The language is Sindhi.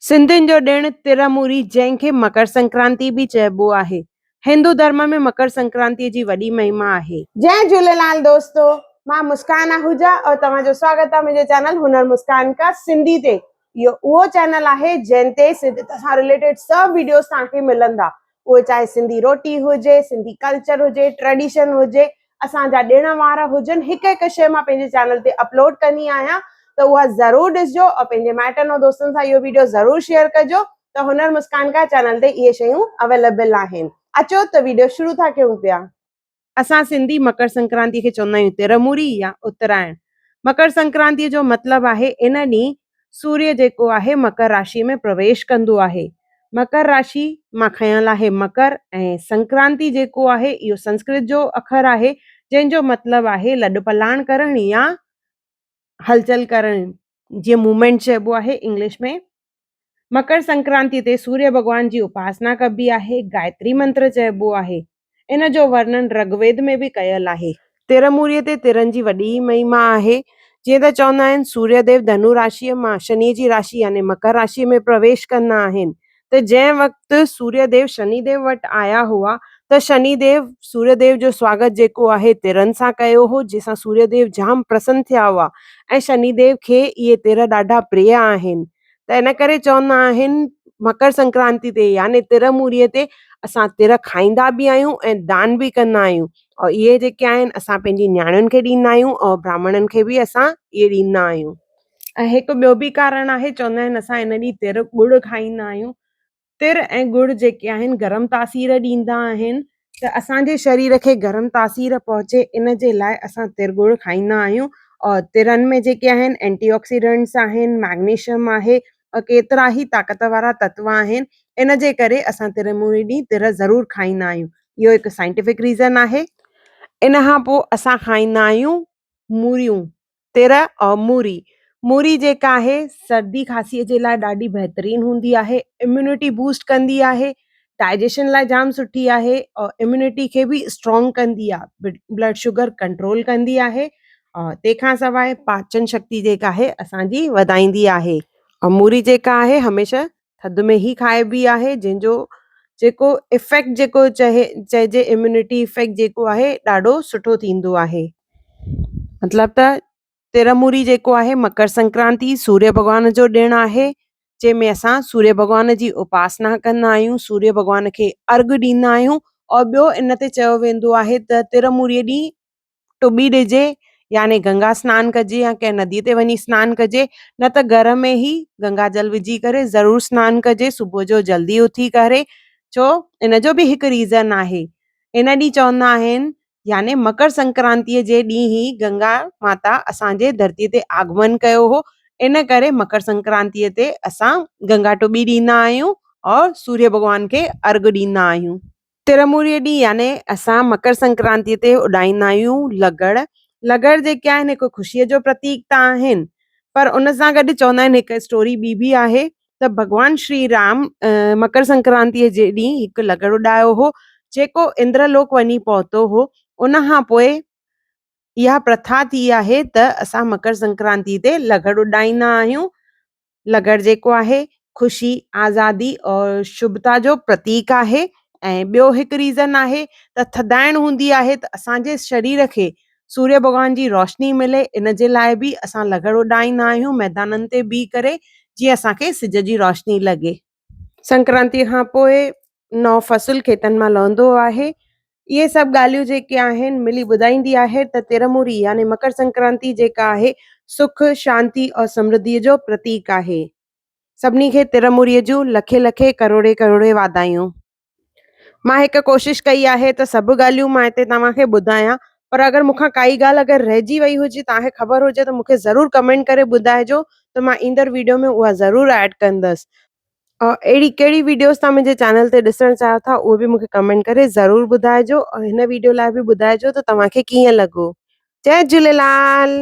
سنڌين جو ڏڻ ترموري جنهن کي مڪر سنڪرانتي به چئبو آهي. هندو ڌرم ۾ مڪر سنڪرانتي جي وڏي مهما آهي. جئي جهوليلال دوستو مان مسڪان آهوجا اور توهان جو سواگت آهي منهنجي چينل هنر مسڪان ڪا سنڌي تي. اهو اهو چينل آهي جنهن تي سنڌيت سان رليٽيڊ سڀ ويڊيوز توهان کي ملندا. اهي چاهي سنڌي روٽي هجي، سنڌي ڪلچر هجي، ٽريڊيشن هجي، اسان جا ڏڻ وار هجن، هڪ هڪ شيء مان پنهنجي چينل تي اپلوڊ ڪندي آهيان ته اها ضرور ڏسجو اور پنهنجي مائٽن اور دوستن سان اهو ويڊيو ضرور شيئر ڪجو ته هنر مسڪان ڪا چينل تي اهي شيون اويليبل آهن. اچو ته ويڊيو شروع ٿا ڪيون پيا. اسان سنڌي مڪر سنڪرانتي کي چوندا آهيون ترموري يا اترائڻ. مڪر سنڪرانتي جو مطلب آهي ان ڏينهن سوريه جيڪو آهي مڪر راشي ۾ پرويش ڪندو آهي. مڪر راشي مان کنيل آهي مڪر ۽ سنڪرانتي جيڪو آهي اهو سنسڪرت جو اکر آهي جنهن جو مطلب آهي لڏپلاڻ ڪرڻ يا هلچل ڪرڻ جيئن موومينٽ چئبو آهي انگلش ۾. مڪر سنڪرانتي تي سوريه ڀڳوان جي اپاسنا ڪبي آهي، گايتري منتر چئبو آهي. ان جو ورنن رگويد ۾ به ڪيل آهي. ترموريء تي ترن جي وڏي مهما آهي. جيئن ته چوندا آهن سوريه ديو ڌنو راشيء مان شنيء جي راشي يعني مڪر راشيء ۾ پرويش ڪندا آهن ته جنهن وقت سوريه ديو شني ديو وٽ آيا هئا ته شني ديو سوريه ديو جو سواگت جيڪو آهي ترن سان ڪيو هو جنهن سان سوريه ديو جام پرسن ٿيا هئا ۽ شني ديو کي اهي تر ڏاڍا پريه آهن. ته ان ڪري چوندا آهن مڪر سنڪرانتي تي يعني تر موريء تي اسان تر کائيندا به آهيون ۽ دان به ڪندا آهيون اور اهي جيڪي آهن اسان پنهنجي نياڻين کي ڏيندا آهيون اور براهمڻن کي به اسان اهي ڏيندا آهيون. ۽ هڪ ٻيو به ڪارڻ آهي چوندا آهن اسان ان ڏينهن تر ڳڙ کائيندا آهيون تر ۽ ڳڙ جيڪي آهن گرم تاثير ڏيندا آهن ته اسان جي شرير کي گرم تاثير پهچي ان جي لاء اسان تر ڳڙ کائيندا آهيون اور ترن ۾ جيڪي آهن اينٽي آڪسيڊنٽس آهن ميگنيشيم آهي اور ڪيترا ئي طاقت وارا تتو آهن ان جي ڪري اسان ترموري ڏينهن تر ضرور کائيندا آهيون اهو هڪ سائنٽيفڪ ريزن آهي. ان کان پوء اسان کائيندا آهيون موريون تر اور موري، موري جيڪا آهي سردي کانسي جي لاء ڏاڍي بهترين هوندي آهي، اميونٽي بوسٽ ڪندي آهي، ڊائجيشن لاء جام سٺي آهي اور اميونٽي کي به اسٽرانگ ڪندي آهي، بلڊ شگر ڪنٽرول ڪندي آهي اور تنهن کان سواء پاچن شڪتي جيڪا آهي اسان جي وڌائيندي آهي اور موري جيڪا آهي هميشه ٿڌ ۾ ئي کائبي آهي جنهن جو جيڪو افيڪٽ جيڪو چئي چئجي اميونٽي افيڪٽ جيڪو آهي ڏاڍو سٺو ٿيندو آهي. مطلب ته ترموري جيڪو آهي مڪر سنڪرانتي سوريه ڀڳوان جو ڏڻ آهي جنهن ۾ اسان سوريه ڀڳوان جي اپاسنا ڪندا آهيون سوريه ڀڳوان کي ارگهه ڏيندا آهيون اور ٻيو ان تي چيو ويندو آهي ته ترموري ڏينهن ٽٻي ڏجي يعني گنگا سنان ڪجي يا ڪنهن ندي تي وڃي سنان ڪجي نه ته گهر ۾ ئي گنگا جل وجهي ڪري ضرور سنان ڪجي صبح جو جلدي اٿي ڪري ڇو ان جو به هڪ ريزن آهي ان ڏينهن چوندا آهن يعني مڪر سنڪرانتيء جي ڏينهن ئي گنگا ماتا اسان جي ڌرتيء تي آگمن ڪيو هو، ان ڪري مڪر سنڪرانتيء تي اسان گنگا ٽٻي ڏيندا آهيون اور سوريه ڀڳوان کي ارگهه ڏيندا آهيون. ترموريء ڏينهن يعني اسان مڪر سنڪرانتيء تي اڏائيندا آهيون لغڙ. لغڙ جيڪي آهن هڪ خوشيء جو پرتيڪ ته آهن پر ان سان گڏ چوندا آهن هڪ اسٽوري ٻي به آهي ته ڀڳوان شري رام مڪر سنڪرانتيء جي ڏينهن هڪ لغڙ اڏايو هو، جيڪو اندر لوڪ وڃي پهتو هو. ان کان پوء اها پرٿا ٿي آهي ته اسان مڪر سنڪرانتي تي لغڙ اڏائيندا آهيون. لغڙ جيڪو آهي، خوشي، آزادي اور شڀتا جو پرتيڪ آهي ۽ ٻيو هڪ ريزن آهي ته ٿڌائڻ هوندي آهي ته اسان جي شرير کي سوريه ڀڳوان جي روشني ملي ان جي لاء به اسان لغڙ اڏائيندا آهيون ميدانن تي بيهي ڪري جيئن اسان کي سج جي روشني لڳي. سنڪرانتي کان پوء نئون فصل کيتن مان لهندو آهي. اهي سڀ ڳالهيون جيڪي آهن ملي ٻڌائيندي آهي ته ترموري يعني مڪر سنڪرانتي جيڪا آهي سک، شانتي اور سمرڌي جو پرتيڪ آهي. سڀني کي ترموري جون لکين لکين ڪروڙين ڪروڙين واڌايون. مان هڪ ڪوشش ڪئي آهي ته سڀ ڳالهيون مان هتي توهان کي ٻڌايان پر اگر مون کان ڪائي ڳالهه اگر رهجي وئي هجي توهان کي خبر هجي ته مون کي ضرور ڪمينٽ ڪري ٻڌائجو ته مان ايندڙ ويڊيو ۾ اها ضرور ايڊ ڪندس اور اهڙي ڪهڙي ويڊيوز توهان منهنجي چينل تي ڏسڻ چاهيو ٿا اهو به مون کي ڪمينٽ ڪري ضرور ٻڌائجو اور هن ويڊيو لاء به ٻڌائجو ته توهان کي ڪيئن لڳو جئي جهوليلال.